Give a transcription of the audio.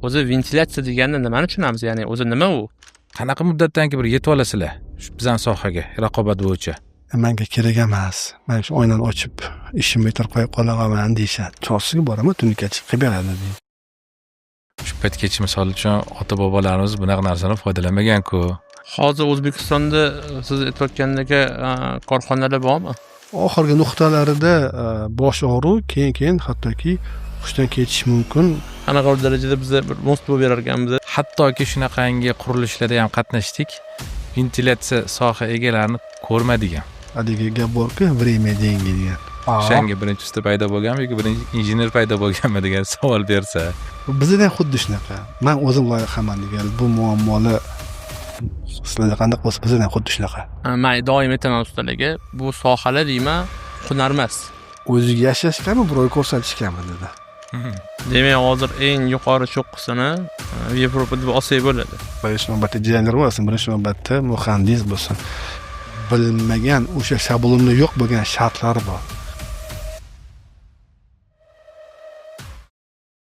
O'zi ventilyatsiya deganda nimani tushunamiz? Ya'ni o'zi nima u? Qanaqa muddatdan keyin bir yetib olasizlar shu bizani sohaga raqobat bo'yicha? Manga kerak emas, man shu oynani ochib, ishimni bitirib qo'yib qolaman, deyishadi. Chorsiga boraman, tunukachi qilib beradi deydi. Shu paytgacha, misol uchun, ota bobolarimiz bunaqa narsani foydalanmagan-ku. Hozir O'zbekistonda siz aytayotgandek korxonalar bormi? Oxirgi nuqtalarida bosh og'riq, keyin hattoki hushdan ketish mumkin. Qanaqa bir darajada biza bir мост bo'lib berar ekanmiz. Hattoki shunaqangi qurilishlarda ham qatnashdik, ventilyatsiya soha egalarini ko'rmadik ham. Haligi gap borku, "Время – деньги" degan. O'shanga birinchi usta paydo bo'lganmi yoki birinchi injener paydo bo'lganmi degan savol bersa. Bizada ham xuddi shunaqa. Man o'zim loyihaman degan bu muammolar sizlarda qanaqa bo'lsa, bizada ham xuddi shunaqa. Man doim aytaman ustalarga, bu sohalar, deyman, hunar emas. O'ziga yashashgami, birovga ko'rsatishgami, dedi. Demak, hozir eng yuqori cho'qqisini Yevropa deb olsak bo'ladi. Birinchi navbatda dizayner bo'lsin, birinchi navbatda muhandis bo'lsin, bilmagan o'sha shablonda yo'q bo'lgan shartlari bor.